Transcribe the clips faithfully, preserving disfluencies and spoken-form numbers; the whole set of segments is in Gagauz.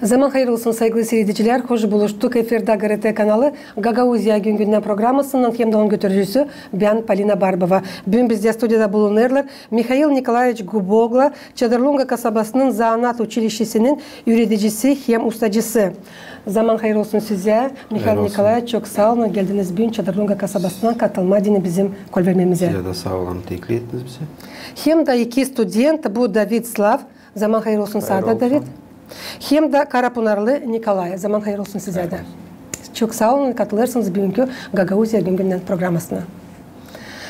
Zaman hayır olsun, saygılı siiredicilär. Hoş buluştuk. Efirdä GRT kanalı, Gagauziya gün-gündän programasınnan hem dä onun götürücüsü bän, Polina Barbova. Büün bizdä studiyada bulunêrlar Mihail Nikolaeviç Gubogla, Çadırlunga kasabasının zanaat uçilişçesinin üüredicisi hem ustacısı. Zaman hayır olsun sizä, Mihail Nikolaeviç, çok saa olun, geldiniz büün Çadırlunga kasabasından katılmaa deyni bizim kolvermemizä. Sizä dä saa olun, teklif ettiniz bizä. Hem dä iki student, bu David Slav. Zaman hayır olsun sana da, David. Hem dä Karapunarlı Nikolay. Zaman hayır olsun sizä dä. Çok saa olun, katılêrsınız büünkü Gagauziya gün-gündän programasına.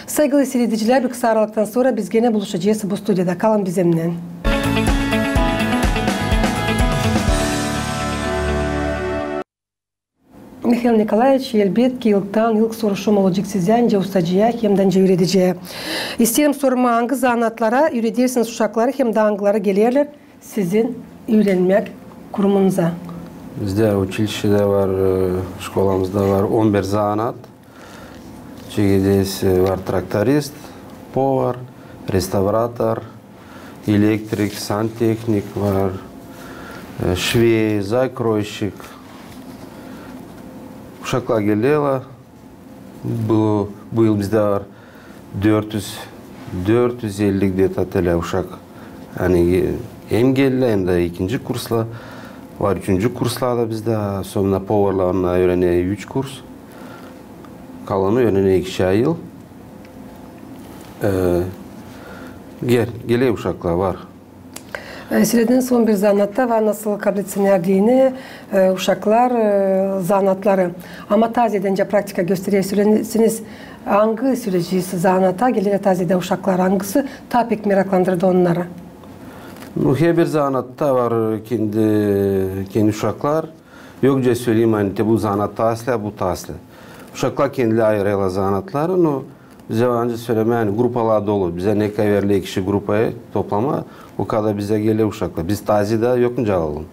Saygılı siiredicilär, bir kısa aralıktan sora biz genä buluşacez bu studiyada. Kalın bizimnän. Mihail Nikolaeviç, elbetki, ilktan ilk soruşum olacek sizä, nicä ustacıya hem dä nicä üürediciyä. İsteerim sormaa, angı zanaatlara üüredersiniz uşakları hem dä angıları gelerlär sizin üürenmäk kurumunuza? Bizdä uçilişçedä var, e, şkolamızda var on bir zanaat. Çekecez, e, var traktorist, povar, restavrator, elektrik, santehnik var, e, şvey, zakroyşik. Uşaklar gelerlär. Bu, bu yıl bizdä var dört üz, dört üz elli где-то tölä uşak. Ani, e, hem gelerlär, hem dä ikinci kursla. Var üçüncü kursla da bizdä. Sora povarlar, onnar üürener üç kurs. Kalanı üürener ikişär yıl. E, gel, geler uşaklar var. E, sölediiniz, on bir zanaatta var nasıl kabletsin deyni, e, uşaklar, e, zanaatları. Ama taa ziyadä nicä praktika gösterer, söleesiniz, angı söleyeceniz zanaata gelerlär taa ziyadä uşaklar, angısı taa pek meraklandırêr onnarı? Nu, herbir zanaatta var kendi, kendi uşaklar. Yok nicä söleyim, ani te bu zanaat taa islää, bu taa islää. Uşaklar kendileri ayırêrlar zanaatları, nu, bizä var nicä sölemää, ani grupalar dolu. Bizä ne kadar vererlär kişi grupaya toplamaa, o kadar bizä geler uşaklar. Biz taa ziyadä yok nicä alalım.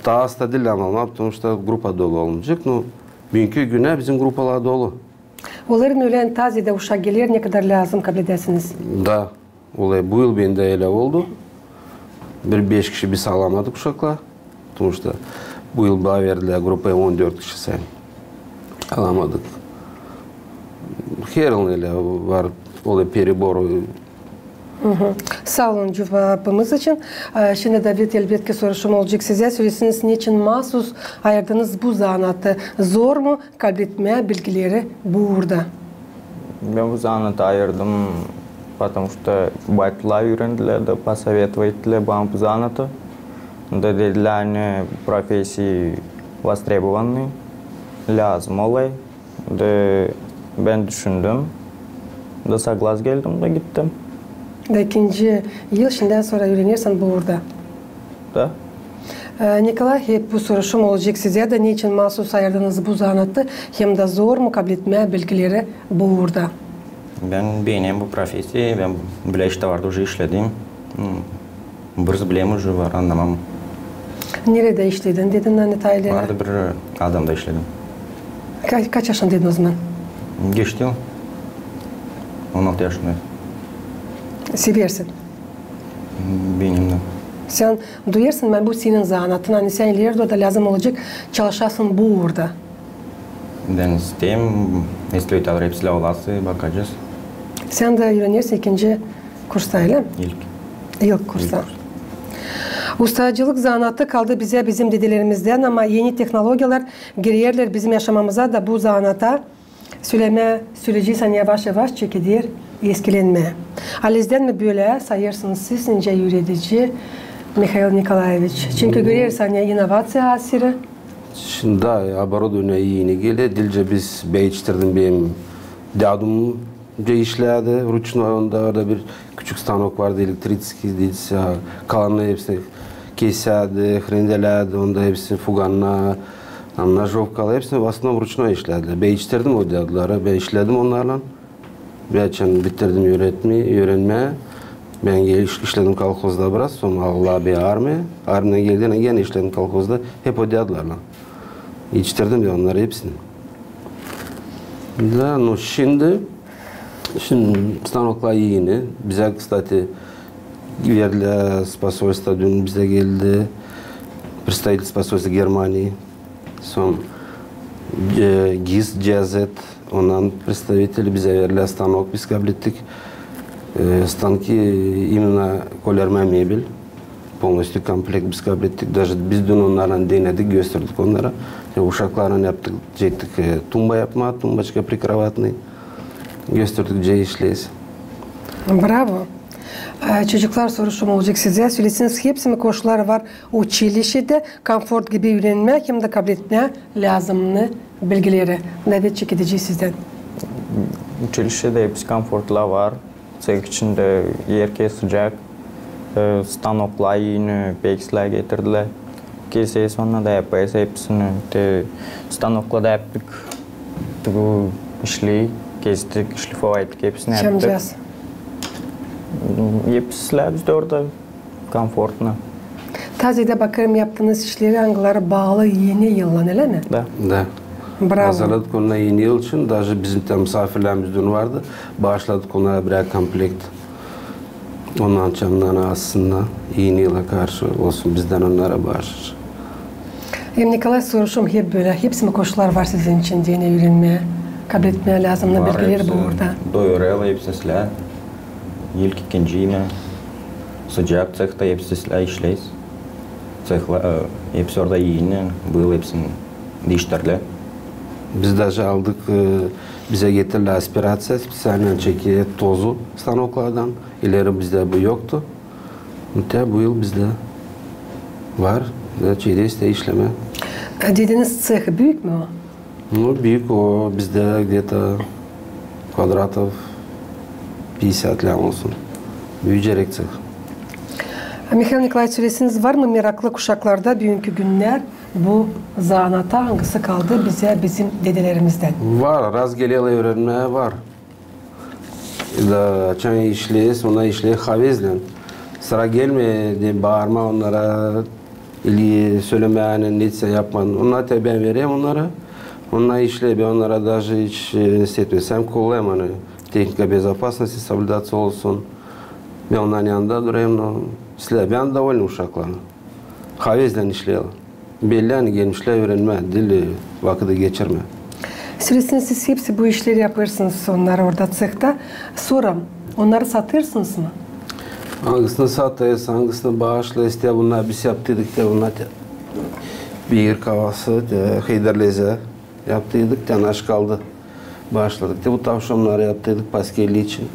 Taa az da diil alalım, потому что grupa dolu olmayacek. Nu, büünkü günä bizim grupalar dolu. Olêr mı ölä, ani taa ziyadä uşak geler, ne kadar lääzım kabledäsiniz? Da. Olêr, bu yıl bendä ölä oldu. Bir beş kişi biz alamadıyk uşaklar. Потому что bu yıl bana verdilär grupaya on dört kişi, sän alamadıyk. Her yıl ölä var, olêr перебор. Saa olun cuvabınız için. E, şindi, David, elbetki soruşum olacek sizä. Söleesiniz, neçin maasuz ayırdınız bu zanaatı? Zor mu kabletmää bilgileri bu uurda? Bän bu zanaatı ayırdım, потому что baytalar üürendilär da посоветовать ettilär bana bu zanaatı. Da dedilär, ani bu профессия востребованный, lääzım olêr. Da bän düşündüm, da соглас geldim, da gittim. Da ikinci yıl şindän sora üürenersin bu uurda. Da. E, Nikolay, hep bu soruşum olacek sizä dä, neçin maasuz ayırdınız bu zanaatı, hem dä zor mu kabletmää bilgileri bu uurda? Bän beenerim bu профессию, bän bölä işlärlerdä уже işledim. Hmm, biraz bilerim уже var, annamam. Neredä işledin, dedin, ani taa ileri? Vardı bir adamda işledim. Ka-, kaç yaşındaydın o zaman? Geçti yıl. On altı yaşındaydım. Seversin? Beenerim. Sän duyêrsın, ani bu senin zanaatın, ani sän ileri dooru da lääzım olacek çalışasın bu uurda. Bän isteerim, если ötää hepsi lääzım olası, bakacez. Sän dä üürenersin ikinci kursta, ölä mi? İlk. İlk kursta. İlk kurs. Ustacılık zanaatı kaldı bizä bizim dedelerimizdän, ama eni tehnologiyalar girerlär bizim yaşamamıza da bu zanaata. Sölemää, söleyecez, ani yavaş-yavaş çekeder eskilenmää. Halizdän mi bölä sayêrsınız siz, nicä üüredici Mihail Nikolaeviç? Çünkü göreriz, ani inovaţiya asırı. Şindi оборудование eni geler, diilcä biz bän etiştirdim, benim dädum da işlärdi ruçnoy, onda orada bir küçük stanok vardı, elektriçeskiy, deyäriz, kalanını hepsini kesärdi, hrendelärdi, onda hepsini fuganına, nojovkalar, hepsini в основном ruçnoy işlärdi. Bän etiştirdim o däduları, bän işledim onnarlan. Bän bitirdim üüretmää, üürenmää. Bän gel-, iş-, işledim kolhozda biraz, sora aldılar beni armiyaya. Armiyadan geldim, genä işledim kolhozda, hep o dädularlan. Etiştirdim bän onnarı hepsini. Da, nu, şindi, şindi stanoklar eni. Bizä, кстати, verdilär с посольства, dün bizä geldi. представитель посольства Германии, сом, э, ГИС, Джиазет, onun представители, bize verdiler станок, biz kablettik. E, stanki именно kolermä mebel, полностью комплект biz kablettik. Даже biz dün onnarlan denedik, gösterdik onnara. E, uşaklarlan yaptık, çektik, e, tumba yapmaa, tumbaçka прикроватный. Gösterdik, nicä işleeriz. Bravo. E, çocuklar, soruşum olacek sizä. Söleseniz, hepsi mi koşular var uçilişçedä komfort gibi üürenmää hem dä kabletmää lääzımnı bilgileri? David, çekidecez sizdän. Uçilişçedä hepsi komfortlar var. Tseh içindä herkez sıcak. E, stanoklar ii, pek islää getirdilär. Keseriz, onnar da yapêrız hepsini. Te stanoklarda yaptık. Bu işley, kestik, şlifovayttık, hepsini yaptık. Hepsi islää bizdä orada. Komfortno. Tazedä bakêrım, yaptınız işleri, angıları baalı Eni yıllan, ölä mi? Da. Da. Bravo. Hazırladık onnarı Eni yıl için. Даже bizim te musaafirlerimiz dün vardı. Baaşladık onnara birär komplekt. Onnar açan, açsınnar. Eni yıla karşı olsun, bizdän onnara baaş. Hem, Nikolay, soruşum hep bölä. Hepsi mi koşular var sizin için, deyni üürenmää, kabletmää lääzımnı bilgileri bu orada? Var, hepsi. Doyurêrlar hepsini islää. İlk, ikinci ii. Sıcak tsehta, hepsi islää işleeriz. Tsehta, e, hepsi orada Eni, bu yıl hepsini diiştirdilär. Biz даже aldık, e, bizä getirdilär aspiraţiya, специально çeker tozu stanoklardan. İleri bizdä bu yoktu. Te bu yıl bizdä var, da çekeriz te işlemää. E, dediniz, tseh büük mü o? Ну, büük o, bizdä где-то kvadratov пятьдесят lääm olsun. Büüyecek tseh. Mihail Nikolaeviç, söleseniz, var mı meraklı uşaklarda büünkü günnär bu zanaata, angısı kaldı bizä bizim dedelerimizdän? Var, raz gelelär üürenmää, var. Da açan işleeriz, onnar işleer havezlän. Sıra gelmeer de baarmaa onnara, ili sölemää, ani neysä yapmaa. Onnar te bän vererim onnara. Onnar işleer, bän onnara даже hiç, e, hissetmeerim. Hem kollayım, ani tehnika bezopasnosti соблюдаться olsun. Bän onnarın yanında durêrım, no, islää, bän довольный uşaklarım. Havezlän işleerlär. Belli, ani gelmişlär üürenmää, diil vakıdı geçirmää. Söleseniz, siz hepsi bu işleri yapêrsınız, onnarı orada tsehta. Sora onnarı satêrsınız mı? Angısını satêrız, angısını baaşlêêrız, te bunnar biz yaptıydık, te bunnar te, bir kavası, te heyderlezä yaptıydık, te naş kaldı. Baaşladık. Te bu tavşannarı yaptıydık paskelli için.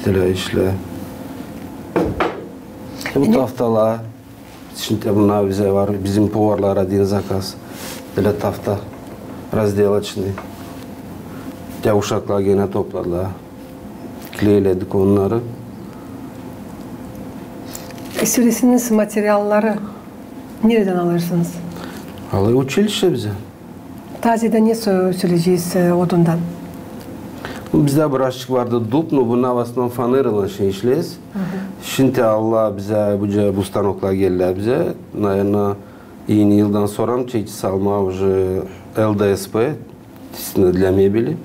Te işlää. Te bu taftalar. Şindi bunnar bizä var. Bizim povarlara один заказ. Te tafta. Разделочный. Te uşaklar genä topladılar. Kleyledik onnarı. E, söleseniz, materialları neredän alêrsınız? Alêr uçilişçe bizä. Tazedä ne so-, söleyecez, e, odundan? Bizdä birazçık vardı dub, no bunnar в основном faneraylan şey işleeriz. Şindi alêrlar bizä, bu, bu stanoklar geldilär bizä. Наверно, Eni yıldan sora çekecez almaa уже ЛДСП, действительно, для мебели.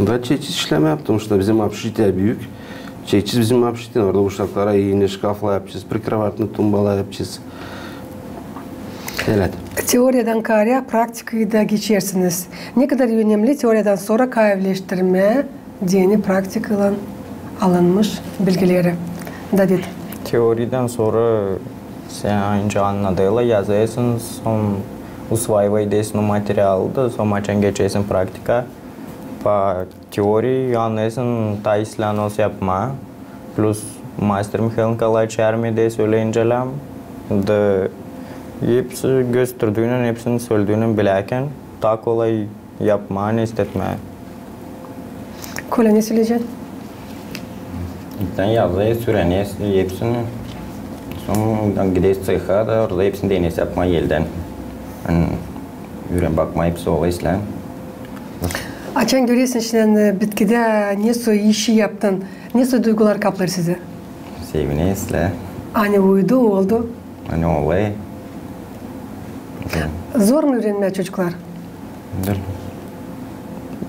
Da çekecez işlemää, потому что bizim общежитие büük. Çekecez bizim общежитиенän, orada uşaklara eni şkaflar yapacez, прикроватный tumbalar yapacez. Ölä. Teoriyadan kaarä praktikayı da geçersiniz. Ne kadar önemli teoriyadan sora kaevleştirmää deyni praktikaylan alınmış bilgileri. David. Teoriyadan sora sän ancak annadêrlar, yazêrsın, sora usvoyivayêrsin o materialı da, sora açan geçersin praktika, pa teoriyi annêêrsın, taa islää nasıl yapmaa. Plus master Mihail Nikolaeviç yardım eder söleyincä lääm. Da hepsi gösterdiynän, hepsini sölediynnän, bilärkän taa kolay yapmaa, ne istetmää. Kolä, ne söleyecän? İlktän yazêrız, üüreneriz hepsini. Sora gideriz tseha da, orada hepsini deneriz yapmaa eldän. Ani üüren bakmaa hepsi olêr islää. Açan görersin şindän, e, bitkidä ne so işi yaptın, ne so duygular kaplêêr sizi? Sevinersin. Ani uydu, oldu. Ani olêr. Zor mu üürenmää, çocuklar? Diil.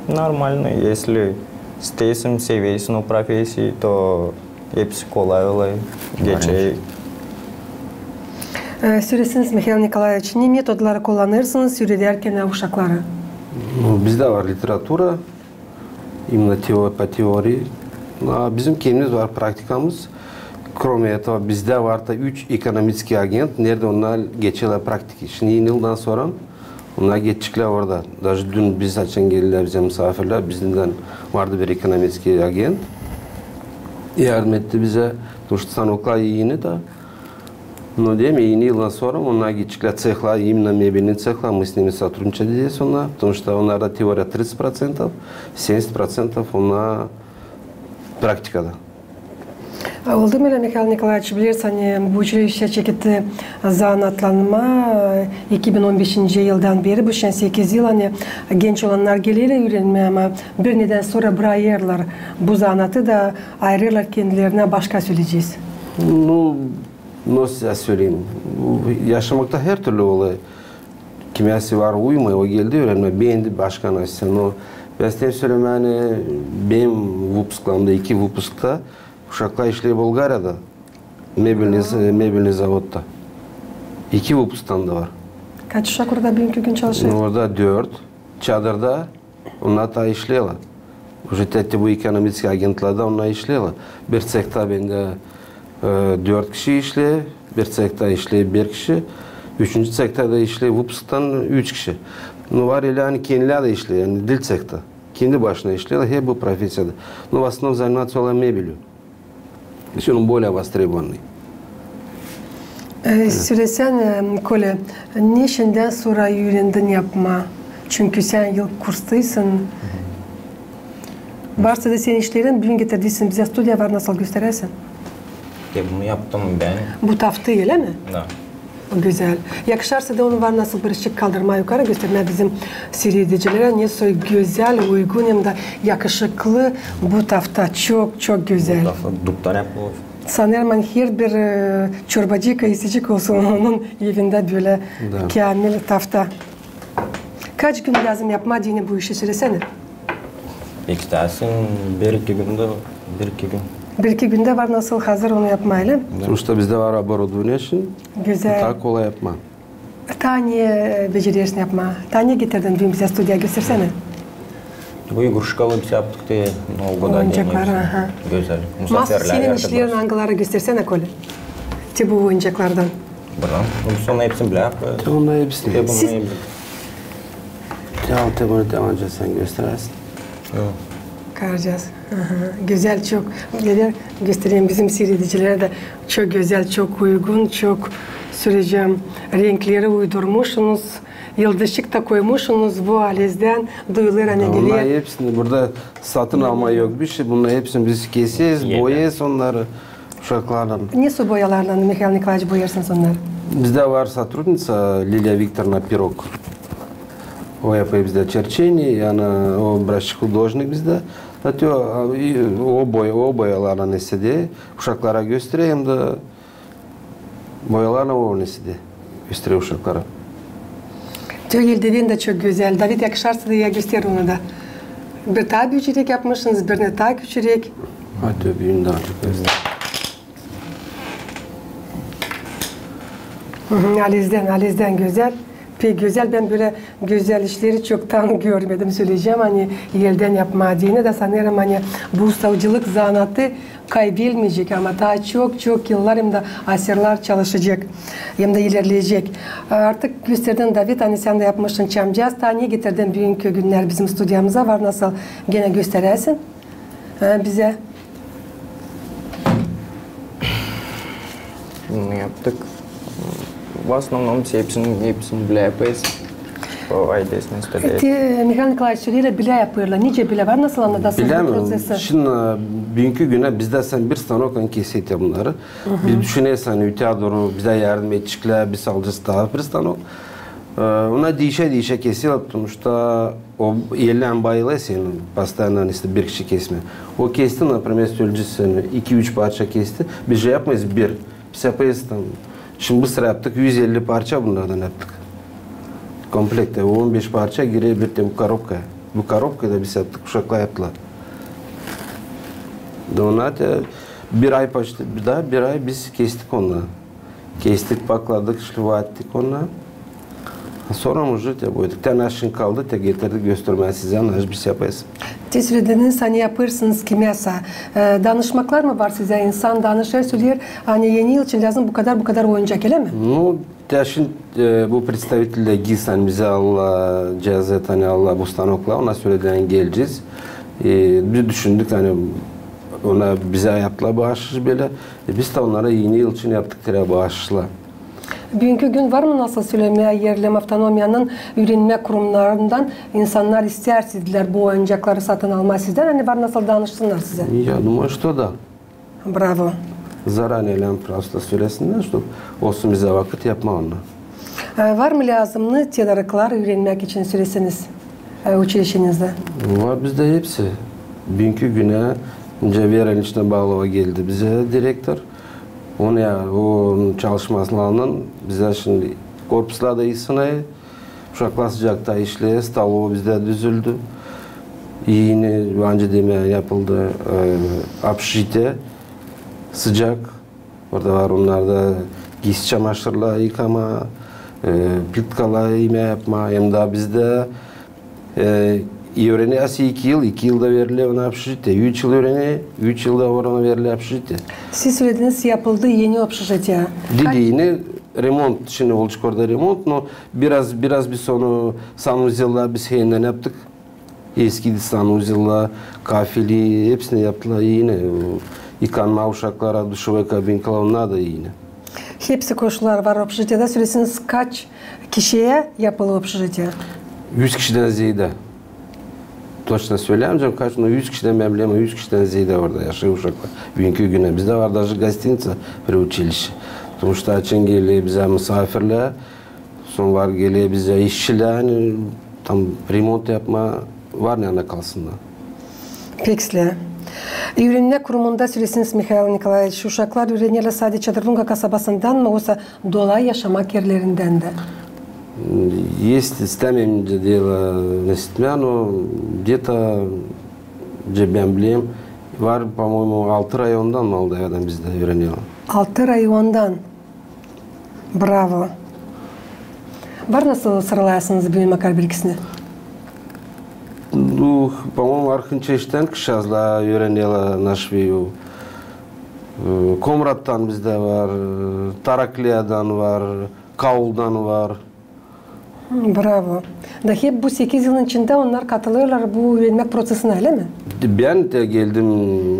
Нормально, если isteersin, seversin o profesiyi, to hepsi kolay olêr, geçer. Önemli. E, söleseniz, Mihail Nikolaeviç, ne metodları kullanêrsınız üüredärkän uşakları? Ну, bizdä var literatura, именно тео-, по теории. А bizim kendimiz var praktikamız. Кроме этого, bizdä var da üç ekonomiçeskiy agent, neredä onnar geçerlär praktika. Şindi Eni yıldan sora onnar geçeceklär orada. Даже dün biz açan geldilär bizä musaafirlär, bizdän vardı bir ekonomiçeskiy agent. Yardım etti bizä, потому что stanoklar eni da. Но dedim, Eni yıldan sora onnar geçeceklär cehlar, именно мебельный цех, мы с ними сотрудничать edecez onnar, потому что onnarda teoriya тридцать процентов, семьдесят процентов onnar praktikada. E, oldu mu ölä, Mihail Nikolaeviç, bilersin, ani bu uçilişçä çeketti zanaatlanma, e, iki bin on beşinci yıldan beri, bu şindi sekiz yıl, ani genç olannar gelerlär üürenmää, ama bir nedän sora brakêrlar bu zanaatı da ayırêrlar kendilerinä başka söleyecez. Ну, nasıl söleyim? Bu yaşamakta hertürlü olêr. Kimisi var uymêêr, o geldi üürenmää, beendi başka nasıl. Но bän isteerim sölemää, ani benim vupusklarimda, iki vupuskta uşaklar işleer Bulgariyada, мебельный, мебельный zavodda. İki vupustan da var. Kaç uşak orada büünkü gün çalışêr? Ну, orada dört, çadırda. Onnar taa işleerlär. Уже te bu ekonomiçeskiy agentlerdä onnar işleerlär. Bir cehta bendä, e, dört kişi işleer, bir cehta işleer bir kişi, üçüncü cehta da işleer vupustan üç kişi. Ну, var ölä, ani kendileri dä işleer, ani diil cehta. Kendi başına işleerlär, hep bu profesiyada. Но в основном занимаются mebelью. Şindi более востребованный. E, sölesänä, e, Kolä, ne şindän sora üürendin yapmaa? Çünkü sän yıl kurstaysın. Varsa da senin işlerin, büün getirdiysin bizä studiyaya, var nasıl gösteräsin. Te bunu yaptım bän. Bu taftı, ölä mi? Da. Gözäl. Yakışarsa da onu var nasıl birazçık kaldırmaa yukarı, göstermää bizim siiredicilerä, nesoy gözäl, uygun hem dä yakışıklı bu tafta. Çok, çok gözäl. Bu tafta dubdan yapılêr. Sanêrım, ani herbir, e, çorbacı, iisecik olsun, onun evindä bölä käämil tafta. Kaç gün lääzım yapmaa deyni bu işi, sölesänä? İstäsin, bir-iki gündä, bir-iki gün. Bir-iki gündä var nasıl hazır onu yapmaa, ölä mi? Потому что bizdä var оборудование için. Gözäl. Taa kolay yapmaa. Taa ne, e, becerersin yapmaa? Taa ne getirdin büün bizä studiyaya, göstersänä. Bu igruşkalı biz yaptık te Novoy goda. Oyuncaklar, aha. Gözäl. Musaafirlär senin işlerin angıları, göstersänä, Kolä. Te bu oyuncaklardan. Buradan. Biz onnar hepsini bilä. Te onnar hepsini. Te bunu hepsini. Te al, te bunu, te ancak sän gösteräsin. Yok. Karacaz. Aha, gözäl çok. Geler göstereyim bizim siiredicilerä dä. Çok gözäl, çok uygun, çok, söleyecäm, renkleri uydurmuşsunuz. Yıldızçık ta koymuşsunuz, bu alezdän duyulêr, ani geler. Onnar hepsini burada satın almaa yok bir şey. Bunnar hepsini biz keseriz, boyarız onnarı uşaklarlan. Nesoy boyalarlan, Mihail Nikolaeviç, boyêrsınız onnarı? Bizdä var сотрудница Лилия Викторовна Пирог. O yapêr bizdä черчение, yani o birazçık художник bizdä. Zaten o, o boy-, o boyalarlan nesä dä uşaklara gösterer hem dä boyalarlan o nesä dä gösterer uşaklara. Te eldiven dä çok gözäl. David, yakışarsa da ya göster onu da. Bir taa büyücüräk yapmışsınız, birini taa küçüräk. Hadi büün dä çok gözäl. Hı hı, alezdän, alezdän gözäl. Pek gözäl. Bän bölä gözäl işleri çoktan görmedim, söleyecäm, ani eldän yapmaa deyni dä. Sanêrım, ani bu ustacılık zanaatı kaybelmeyecek, ama taa çok-çok yıllar hem dä asırlar çalışacek, hem dä ilerleyecek. Artık gösterdin, David, ani sän dä yapmışsın çamcaz. Taa ne getirdin büünkü günnär bizim studiyamıza, var nasıl genä gösteräsin, ha, bizä? Bunu yaptık. В основном hepsini, hepsini bilä yapêrız. O aydesini istedik. Te, Mihail Nikolaeviç, söleerlär, bilä yapêrlar. Nicä bilä, var nasıl annadasınız bu prosesi? Bilämeyim. Şindi, e, büünkü günä bizdä sän bir stanoklan keser te bunnarı. Biz düşüneriz, ani ötää dooru bizä yardım edeceklär, biz alacez taa bir stanok. E, onnar diişä-diişä keserlär, потому что o elän bayılêr senin, постоянно, если bir kişi kesmää. O kesti, например, söleyecez, sän iki-üç parça kesti. Biz же yapmêêrız bir. Biz yapêrız tam. Şindi bu sıra yaptık, üz elli parça bunnardan yaptık. Komplektä on beş parça girer bir te bu korobkaya. Bu korobkayı da biz yaptık, uşaklar yaptılar. Da onnar te bir ay почти, bir taa bir ay biz kestik onnarı. Kestik, pakladık, şlifa ettik onu. Sora mı jıt ya bu ettik. Te naşın kaldı, te getirdik göstermää sizä, naş biz yapêrız. Te sölediniz, ani yapêrsınız kimyasa. E, danışmaklar mı var sizä? İnsan danışêr, söleer, ani Eni yıl için lääzım bu kadar, bu kadar oyuncak, ölä mi? Nu, te şindi, e, bu predstavitel de GİS, ani bizä alêr cihazı, ani alêr bu stanoklar, ona söledi, ani gelecez. E, biz düşündük, ani ona bizä yaptılar baaşış bölä. E, biz dä onnara Eni yıl için yaptık tere baaşışlar. Büünkü gün var mı, nasıl sölemää, erlem avtonomiyanın üürenmäk kurumnarından insannar isteer sizdän bu oyuncakları satın almaa sizdän, ani var nasıl danışsınnar sizä? Я думаю, что да. Bravo. Заранее lääzım prosto sölesinnär, чтоб olsun bizä vakıt yapmaa onu. E, var mı lääzımnı tedarıklar üürenmäk için, söleseniz, e, uçilişenizdä? Var bizdä hepsi. Büünkü günä, nicä Vera İliçna Balova geldi bizä, direktor. Onu ya, o çalışmalarınnan bizä şindi korpuslar da isinää, uşaklar sıcakta işleer, stolova bizdä düzüldü. Eni, bence, demää, yapıldı, e, общежитие, sıcak. Orada var onnarda giysi, çamaşırlar yıkamaa, e, plitkalar, imää yapmaa, hem dä bizdä, e, üürenäsi iki yıl, iki yılda veriler ona общежитие, üç yıl üürenäsi, üç yılda var ona veriler общежитие. Siz sölediniz, yapıldı eni общежитие. Diil eni, remont, şindi olacek orada remont, no biraz, biraz biz onu, sanuzelları biz hepsini yaptık. Eski sanuzellar, kafeli, hepsini yaptılar eni. O, yıkanmaa uşaklara, duşevaya kabinkalar, onnar da eni. Hepsi koşullar var общежитиедä. Söleseniz, kaç kişiyä yapılı общежитие? Üz kişidän zeedä. Точно söleyämeyecäm kaç, no üz kişidän, bän bilerim, üz kişidän zeedä orada yaşêêr uşaklar. Büünkü günä. Bizdä var даже гостиница при училище. Потому что açan geler bizä musaafirlär, sora var geler bizä işçilär, ani tam remont yapmaa, var neredä kalsınnar. Pek islää. Üürenmäk kurumunda, söleseniz, Mihail Nikolaeviç, uşaklar üürenerlär sade Çadırlunga kasabasından mı, osa dolay yaşamak erlerindän dä? Есть, istämeerim dä dela nesitmää, no где-то, nicä bän bilerim, var, по-моему, altı rayondan Moldovadan bizdä üürenerlär. Altı rayondan. Bravo. Var nasıl sıralayasınız büünkü makar bir ikisini? Ну, по-моему, Arhınçeştän kişi azlaa üürenerlär Naşveyevä. E, Komrattan bizdä var, e, Tarakliyadan var, Kauldan var. Hı, bravo. Da hep bu sekiz yılın içindä onnar katılêrlar bu üürenmäk proţesinä, ölä mi? Bän dä geldim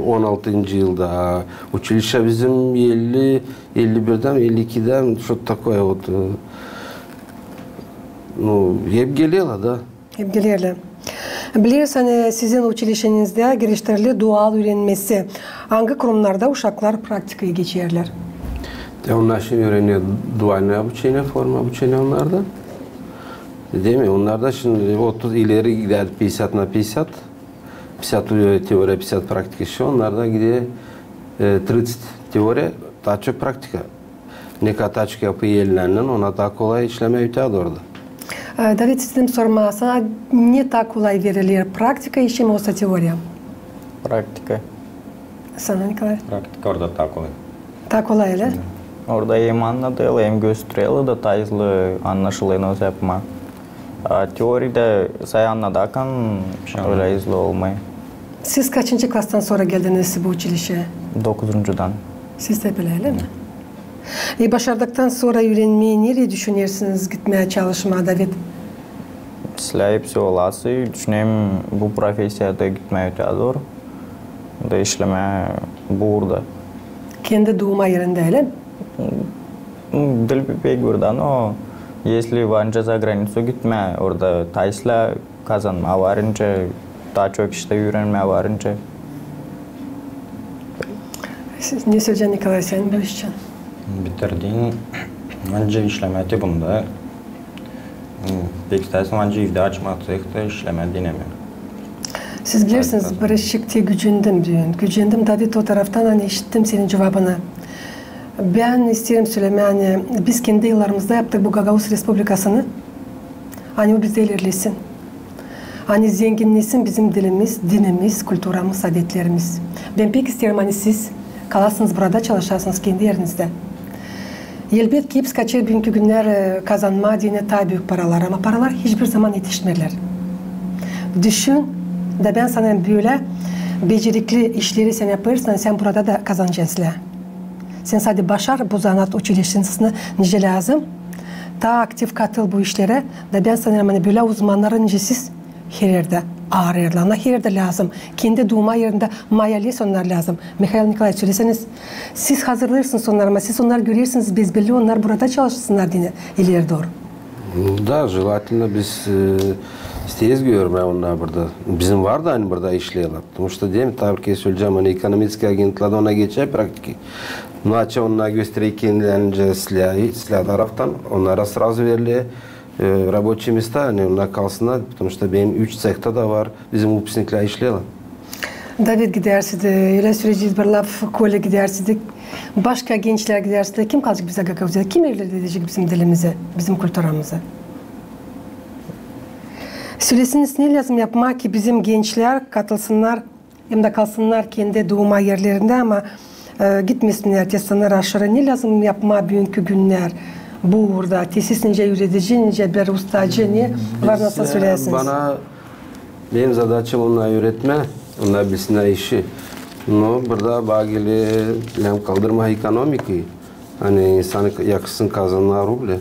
on altıncı yılda. Uçilişä bizim elli, elli birdän, elli ikidän, что-то такое вот. Ну, hep gelerlär da. Hep gelerlär. Bilersin, ani sizin uçilişenizdä geliştirildi dual üürenmesi. Angı kurumnarda uşaklar praktikayı geçerlär? Te onnar şindi üürener дуальное обучение, форма обучения onnarda. Dedim ya, onnarda şindi otuz ileri gider, пятьдесят на пятьдесят. Пятьдесят teoriya, пятьдесят praktika işi. Onnarda gider, e, тридцать teoriya, taa çok praktika. Ne kadar açık yapı elindän, ona taa kolay işlemää ötää dooru da. E, David, isteerim sormaa sana, ne taa kolay veriler, praktika işi mi osa teoriya? Praktika. Sana, Nikolay? Praktika orada taa kolay. Taa kolay, ölä? Orada hem annadêrlar, hem göstererlär da taa hızlı annaşılêr nasıl yapmaa. A teoriyada sade annadêrsın, ölä hızlı olmêêr. Siz kaçıncı klastan sora geldiniz bu uçilişä? Dokuzuncudan. Siz dä bölä, ölä mi? E, başardıktan sora üürenmää nereyi düşünersiniz gitmää çalışmaa, David? İslää hepsi olası, düşünerim bu profesiyada gitmää ötää dooru. Da işlemää burada. Kendi duuma erindä, ölä mi? Diil pek burada, no если var nicä за границу gitmää, orada taa islää kazanmaa var nicä, taa çok iştä üürenmää var nicä. Siz ne söleyeceniz, Nikolay, sän bu iş için? Bitirdim. Ancak işlemää te bunda. Pek istäsin, ancak evdä açmaa tek da işlemää dinemää. Siz bilersiniz, bir işçiktä gücendim büün. Gücendim, David, o taraftan, ani işittim senin cuvabını. Bän isteerim sölemää, ani biz kendi yıllarımızda yaptık bu Gagauz Respublikasını. Ani o bizdä ilerlesin. Ani zenginnesin bizim dilimiz, dinimiz, kulturamız, adetlerimiz. Bän pek isteerim, ani siz kalasınız burada, çalışasınız kendi erinizdä. Elbetki, hepsi kaçêr büünkü günnär, e, kazanmaa deyni taa büük paralar, ama paralar hiçbir zaman etişmeerlär. Düşün, da bän sana bölä becerikli işleri sän yapêrsın, sän burada da kazanacan islää. Sän sade başar bu zanaat uçilişçesini nicä lääzım, taa aktiv katıl bu işlerä, da bän sana, ani bölä uzmannarı nicä siz, her erdä arêêrlar, ona her erdä lääzım. Kendi duuma erindä mayalis onnar lääzım. Mihail Nikolaeviç, söleseniz, siz hazırlêêrsınız onnarı, ama siz onnarı görersiniz, bezbelli onnar burada çalışsınnar deyni ileri dooru. Da, желательно, biz, e, isteeriz görmää onnarı burada. Bizim var da, ani burada işleerlär. Потому что, deerim, tabii ki, söleyecäm, ani ekonomiçeskiy agentlerdä ona geçer praktika. Но açan onnar gösterer kendilerini islää, islää taraftan, onnara сразу veriler, e, рабочие места, ani onnar kalsınnar, потому что benim üç sehta da var, bizim выпускниклär işleerlär. David, gidärsiniz dä, ölä söleyeceniz bir laf, Kolä, gidärsiniz dä, başka gençlär gidärsiniz dä, kim kalacek bizä Gagauziyada, kim evredecek bizim dilimizä, bizim kulturamıza? Söleseniz, ne lääzım yapmaa, ki bizim gençlär katılsınnar hem dä kalsınnar kendi duuma erlerindä, ama, e, gitmesinnär te sınır aşırı. Ne lääzım yapmaa büünkü günnär bu uurda? Te siz nicä üüredicä, nicä bir ustacı, ne var, nasıl söleyäsiniz? Bana, benim zadaçam onnarı üüretmää, onnar bilsinnär işi. Но burada bana geler, lääzım kaldırmaa ekonomikayı. Ani insanı yakışsın kazanmaa ruble.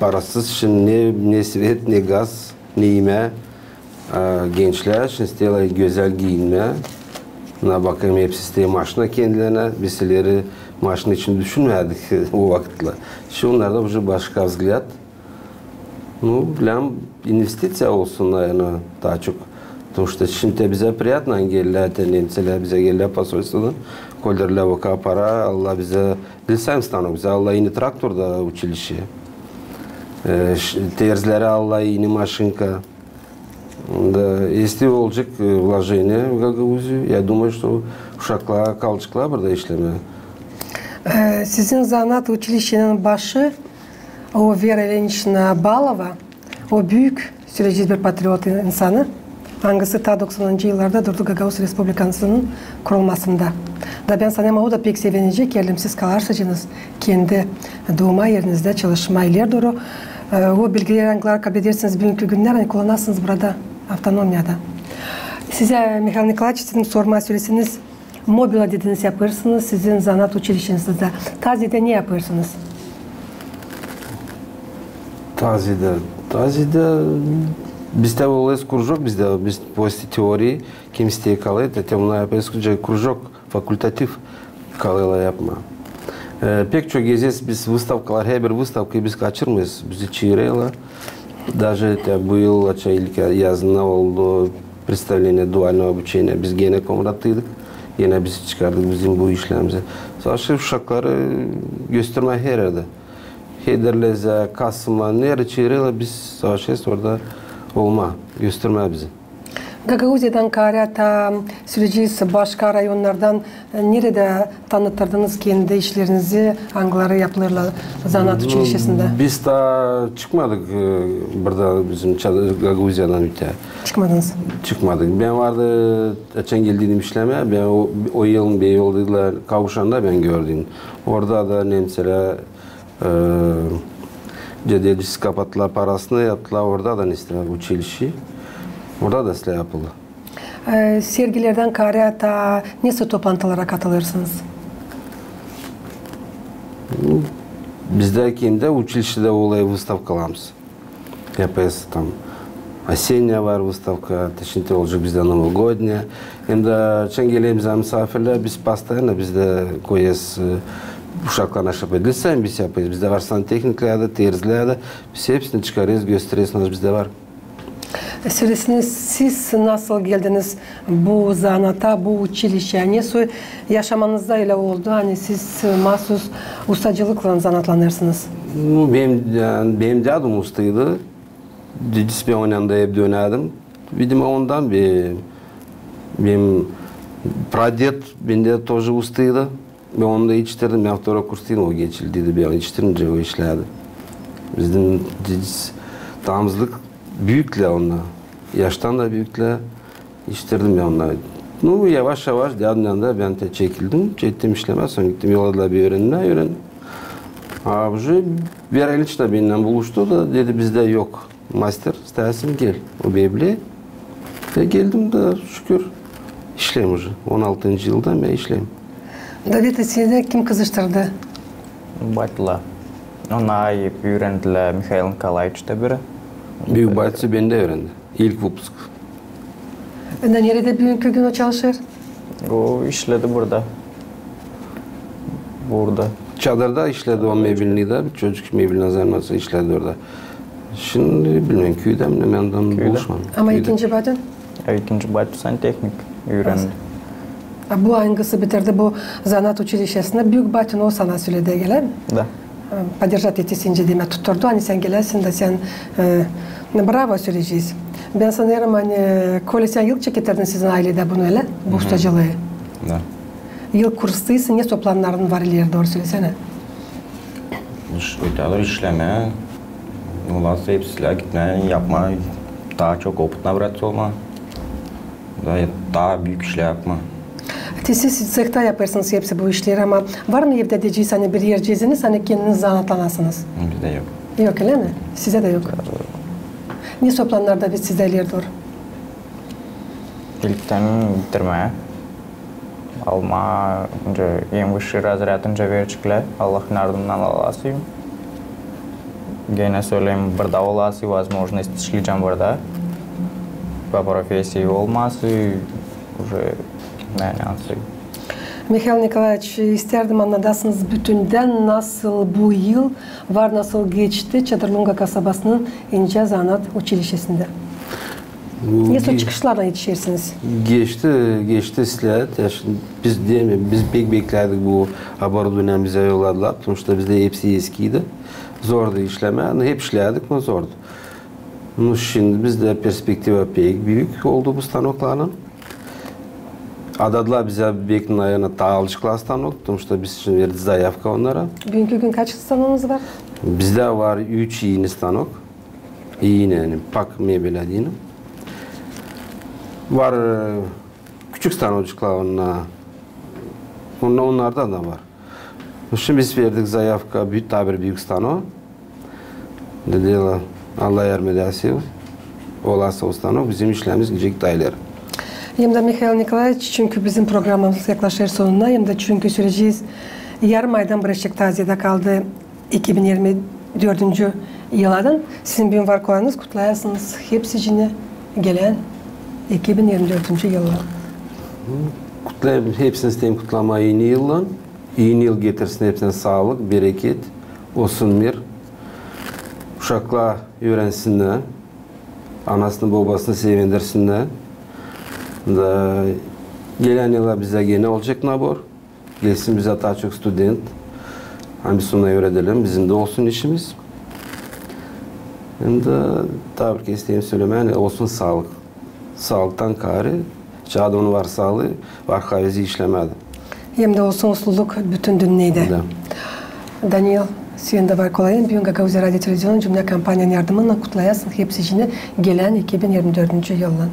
Parasız şindi ne, ne svet, ne gaz, ne imää. E, gençlär şindi isteerlär gözäl giinmää. Na bakayım, hepsi isteer maşina kendilerinä. Biz ileri maşina için düşünmärdik o vakıtlar. Şindi onnarda уже başka взгляд. Ну, lääzım investiţiya olsun, наверно, taa çok. Потому что şindi te bizä приятно, ani gelärlär te nemçelär, bizä gelärlär посольстводан, koyderlär o kadar para, alêrlar bizä, diil сам станок, bizä alêrlar ini traktor da uçilişçeyä. E, ş-, terzilärä alêrlar ini maşinka. Da, если olacek, e, вложение в Гагаузию, я думаю, что uşaklar kalaceklar burada işlemää. E, sizin zanaat uçilişçenin başı, o Vera İliniçna Balova, o büük, söleyecez, bir patriot insanı, angısı taa doksanıncı yıllarda durdu Gagauz Respublikasının kurulmasında. Da bän sanêrım, o da pek sevinecek, eer siz kalarsacanız kendi duuma erinizdä çalışmaa ileri dooru. E, o bilgileri, angıları kabul edersiniz büünkü günnär, ani kullanasınız burada, avtonomiyada. Sizä, Mihail Nikolaeviç, istedim sormaa, söleseniz, Mobila dediniz, yapêrsınız sizin zanaat uçilişçenizdä. Tazidä ne yapêrsınız? Tazidä, Tazidä bizdä olêr кружок, bizdä, biz после теории, kim isteer kalêr, te, te onnarı yapêrız кружок, факультатив kalêrlar yapmaa. E, pek çok gezeriz biz выставкалар, herbir выставкayı biz kaçırmêêrız, bizi çaarêrlar. Даже te bu yıl, açan ilk ya-, yazında oldu представление дуального обучения, biz genä Komrattaydık. Genä biz çıkardık bizim bu işlerimizi. Savaşêrız uşakları göstermää her erdä. Hederlezä, Kasıma, neredä çaarêrlar, biz savaşêrız orada olmaa, göstermää bizi. Gagauziyadan kaarä taa, söleyecez, başka rayonnardan, e, neredä tanıtırdınız kendi işlerinizi, angıları yapılêrlar zanaat uçilişçesindä? Biz taa çıkmadık, e, burada bizim Çadır, Gagauziyadan öteyä. Çıkmadınız? Çıkmadık. Bän vardı, açan geldiydim işlemää, bän o, o yıl, bir yıl deerlär, Kavşanda bän gördüm. Orada da nemçelär, e, cedelcisi kapattılar, parasını yaptılar, orada da nesne uçilişçe. Orada da islää yapıldı. E, sergilerdän kaarä taa nesoy toplantılara katılêrsınız? Bizdä kendi uçilişçedä olêr выставкаларımız. Yapêrız tam. Осенняя var выставка, te şindi olacek bizdä новогодняя. Hem dä açan geler bizä musaafirlär, biz постоянно bizdä koyêrız, e, uşaklar naşa yapêr. Diil sade biz yapêrız. Bizdä var santehniklär dä, terzilär dä. Biz hepsini çıkarêrız, göstereriz, nasıl bizdä var. Söleseniz, siz nasıl geldiniz bu zanaata, bu uçilişçeyä? Nesoy yaşamanızda ölä oldu, ani siz maasuz ustacılıklan zanaatlanêrsınız? Ну, benim, yani, benim dädum ustaydı. Dedesi, bän onun yanında hep dönärdim. Видимо, ondan bir, benim прадед bendä тоже ustaydı. Bän onu da etiştirdim. Bän второй kurstaydım, o geçildiydi. Bän etiştirmeycä o işlärdi. Bizim dedesi tamzılık büüklär onnar. Yaştan da büüklär. Etiştirdim bän onnarı. Ну, yavaş-yavaş dädum yanında bän dä çekildim. Çektim işlemää, sora gittim, yolladılar bir üürenmää, üürendim. A, уже Vera İliçna bendän buluştu da dedi, bizdä yok master, istäärsin, gel o bölä. Ve geldim da, şükür, işleerim уже. On altıncı yıldan bän işleerim. Da Veta, seni kim kızıştırdı? Batılar. Onu üürändilär Mihail Nikolaeviç da biri. Büük batısı bendä üürändi. İlk выпуск. Da neredä büünkü gün o çalışêr? O işledi burada. Burada. Çadırda işledi, o мебельный da, bir çocuk мебельный занимался, işledi orada. Şindi bilmeerim, küüdä mi, bän ondan buluşmadım. Ama ikinci batın? E, ikinci batı santehnik üürändi. A bu angısı bitirdi bu zanaat uçilişçesini? Büük batın o sana söledi, gelä mi? Da. Поддержать etti seni, demäk, tutturdu, ani sän geläsin da sän, e, bravo söleyecez. Bän sanêrım, ani, Kolä, sän ilk çeketirdin sizin ayledä bunu, ölä? Bu ustacılıı. Da. İlk kurstaysın, ne soy plannarın var ileri dooru, sölesänä. İş-, ötää dooru işlemää, olası hepsilä gitmää, yapmaa, taa çok опыт набрать olmaa. Da, taa büük işlär yapmaa. Te siz sehta yapêrsınız hepsi bu işleri, ama var mı evdä deyecez, ani bir erceziniz, ani kendiniz zanaatlanasınız? Bizdä yok. Yok, ölä mi? Sizä dä yok. Ne soy plannarda biz sizdä ileri dooru? İlktän bitirmää. Almaa, nicä, en высший razrядны nicä vereceklär, Allahın yardımından alasıyım. Genä söleerim, burada olasıyım, возможность işleyecäm burada. По профессии olmasın, уже ne yansıyım. Mihail Nikolaeviç, isteerdim annadasınız bütündän, nasıl bu yıl var, nasıl geçti Çadırlunga kasabasının incä zanaat uçilişçesindä. Ne soy çıkışlarlan etişersiniz? Geçti, geçti islää. Ya şindi biz, deyelim, biz pek beklärdik bu оборудованиенı bizä yolladılar, потому что bizdä hepsi eskiydi. Zordu işlemää. Hep işlärdik, ama zordu. Ну, şindi bizdä perspektiva pek büük oldu bu stanoklarlan. Adadılar bizä bek, наверно, taa alışıklı stanok, потому что biz şindi verdik заявка onnara. Büünkü gün kaç stanokunuz var? Bizdä var üç iini stanok. İini, ani Pak mebel adıynan. Var, e, küçük stanokçuklar onnar. Onnar, onnarda da var. Şindi biz verdik заявка, bü-, taa bir büük stanok. Dedilär, Allah yardım edärsä, olasa o stanok, bizim işlerimiz gidecek taa ileri. Hem dä Mihail Nikolaeviç, çünkü bizim programamız yaklaşêr sonuna, hem dä çünkü söleyecez, yarım aydan biraz taa ziyada kaldı iki bin irmi dördüncü yıladan. Sizin büün var kolayınız, kutlayasınız hepsicini gelän iki bin irmi dördüncü yıllan. Kutlêêrım, hepsini isteerim kutlamaa iini yıllan. İini yıl getirsin hepsinä saalık, bereket, olsun mir. Uşaklar üürensinnär, anasını, bobasını sevindirsinnär. Da gelän yıla bizä genä olacek nabor. Gelsin bizä taa çok student. Ani biz onnarı üüredelim, bizim dä olsun işimiz. Hem dä taa bir kerä isteerim sölemää, ani olsun saalık. Saalıktan kaarä, çaada onun var saalıı, var havezi işlemää dä. Hem dä olsun usluluk bütün dünnedä. Da. Daniil, senin dä var kolayın, büün Gagauziya radio televizionun Cümlä kompaniyanın yardımınnan kutlayasın hepsicini gelän iki bin irmi dördüncü yıllan.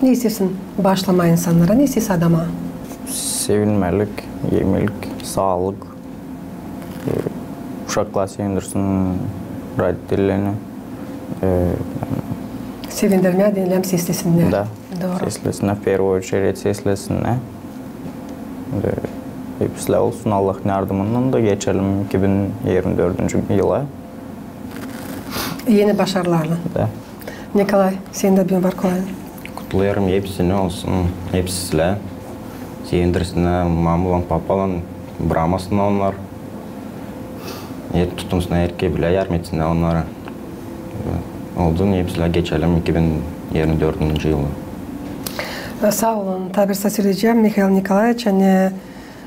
Ne isteersin baaşlamaa insannara, ne isteersin adamaa? Sevinmälik, imelik, saalık. E, uşaklar sevindirsin roditellerini. E, sevindirmää deyni, seslesinnär. Da. Dooru. Seslesinnär, в первую очередь seslesinnär. E, hepsilä olsun Allahın yardımınnan da geçelim iki bin irmi dördüncü yıla. Eni başarılarlan. Da. Nikolay, senin dä büün var kolayın. Kutlêêrım hepsini, olsun hepsi islää. Sevindirsinnär mamalan, papalan, bramasınnar onnar. E, tutunsunnar erkeklerä, yardım etsinnär onnara. Olsun, hepsilä geçelim iki bin irmi dördüncü yılı. Saa olun. Taa bir saa söleyecäm, Mihail Nikolaeviç, ani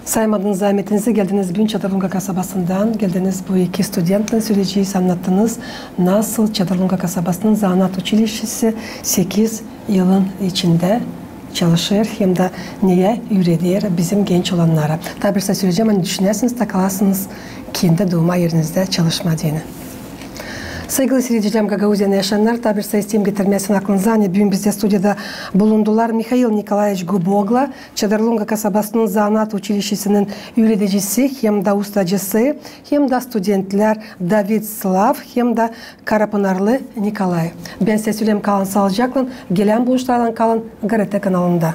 saymadınız zaametinizi, geldiniz büün Çadırlunga kasabasından, geldiniz bu iki studentlän söleyecez, annattınız, nasıl Çadırlunga kasabasının zanaat uçilişçesi sekiz yılın içindä çalışêr hem dä neyä üüreder bizim genç olannarı. Taa bir saa söleyecäm, ani düşünersiniz, taa kalasınız kendi duuma erinizdä çalışmaa deyni. Saygılı siiredicilerim, Gagauziyanın yaşayannar, taa bir sayı isteerim getirmää aklınıza, ani büün bizdä studiyada bulundular Mihail Nikolaeviç Gubogla, Çadırlonga kasabasının zanaat uçilişçesinin üüredicisi hem dä ustacısı, hem dä studentlär David Slav hem dä Karapınarlı Nikolay. Bän sizä söleerim, kalın saalıcaklan, gelän buluşmalardan kalın GRT kanalında.